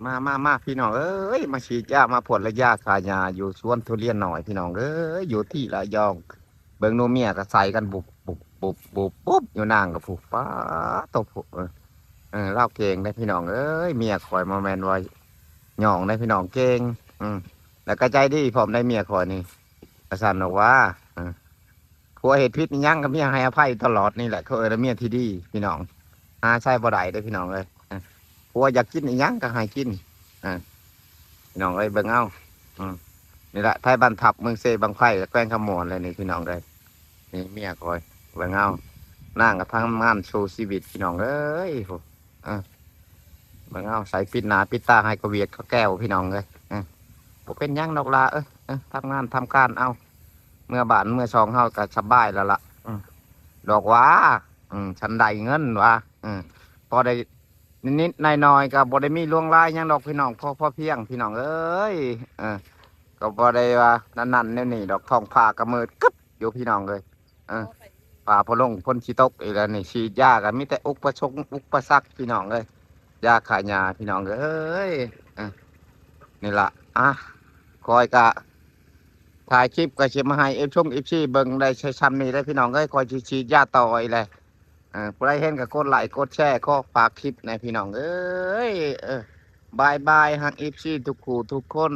ມາ ມາ ມາ ພີ່ນ້ອງເອີຍ ມາສີດຢາ ມາພວດລະຢາຂ້າຫຍ້າຢູ່ສວນທຸລຽນນ້ອຍ ພີ່ນ້ອງເອີຍ ຢູ່ທີ່ລະຍອງ. ເບິ່ງໜູເມຍກໍໃສ່ກັນບຸບ ບຸບ ບຸບ ບຸບ ບຸບ ຢູ່ນາງກໍພຸ້ນ ປາໂຕ ເອີ ເອີ ລາວເກັ່ງເດ້ພີ່ນ້ອງເອີຍ ເມຍຂ້ອຍບໍ່ແມ່ນວ່າຫຍ້ອງເດ້ພີ່ນ້ອງ ເກັ່ງ ອືມ ແລ້ວກໍໃຈດີພ້ອມໄດ໋ເມຍຂ້ອຍນີ້ ວ່າຊັ້ນດອກວ່າ ເອີ ຜົວເຮັດຜິດອີ່ຫຍັງກໍເມຍໃຫ້ອະໄພຕະຫຼອດ ນີ້ແຫຼະເຂົາເອີ້ນວ່າເມຍທີ່ດີພີ່ນ້ອງ ຫາໃຊ້ບໍ່ໄດ້ເດ້ພີ່ນ້ອງເອີຍ ເອີ ຜົວຢາກກິນອີ່ຫຍັງກໍໃຫ້ກິນ ເອີ ພີ່ນ້ອງເອີຍ ເບິ່ງເອົາ ອືມ ນີ້ແຫຼະ ໄທບ້ານທັບ ເມືອງເຊບັ້ງໄຟ ແຂວງຄຳມ່ວນແຫຼະນີ້ ພີ່ນ້ອງເອີຍ ນີ້ເມຍຂ້ອຍ ເບິ່ງເອົາ ນາງກໍທຳງານສູ້ຊີວິດ ພີ່ນ້ອງເອີຍ ເອີ ເບິ່ງເອົາ ໃສ່ປິດໜ້າປິດຕາໃຫ້ກະຫວຽດກະແກ້ວ ພີ່ນ້ອງເອີຍ ເອີ ບໍ່ເປັນຫຍັງດອກຫຼ້າເອີຍ ເອີ ທຳງານທຳການເອົາ ເມືອບ້ານເມືອຊ່ອງເຮົາກໍສະບາຍແລ້ວລະ ອືມ ດອກຫວ່າ ອືມ ສັນໄດ້ເງິນຫວ່າ ອືມ ພໍໄດ້ນິດໆໜ້ອຍໆ ກໍບໍ່ໄດ້ມີຫຼວງຫຼາຍຫຍັງດອກພີ່ນ້ອງ ພໍ ພໍພຽງພີ່ນ້ອງເອີຍ ເອີ ກໍບໍ່ໄດ້ວ່ານັ້ນໆແນວນີ້ດອກ ທ້ອງຟ້າກໍມືດກຶບຢູ່ພີ່ນ້ອງເອີຍ ເອີ ຟ້າບໍ່ລົງ ຝົນຊິຕົກອີກແລ້ວນີ້ ສີດຢາກໍມີແຕ່ອຸປະສົງອຸປະສັກພີ່ນ້ອງເອີຍ ຢາຂ້າຫຍ້າພີ່ນ້ອງເອີຍ ເອີ ນີ້ລະ ອ່ະ ຂ້ອຍກໍຖ່າຍຄລິບກໍຊິມາໃຫ້ເອັຟຊງເອັຟຊີເບິ່ງໄດ້ຊ່ຳນີ້ເດ້ພີ່ນ້ອງເອີຍ ຂ້ອຍຊິສີດຢາຕໍ່ອີກແລ້ວ ເອີ ຜູ້ໃດເຫັນກໍກົດໄລ້ກົດແຊ ຂໍຝາກຄລິບແດ່ພີ່ນ້ອງເອີຍ ເອີ ບາຍບາຍ ຮັກເອັຟຊີທຸກຜູ້ທຸກຄົນ.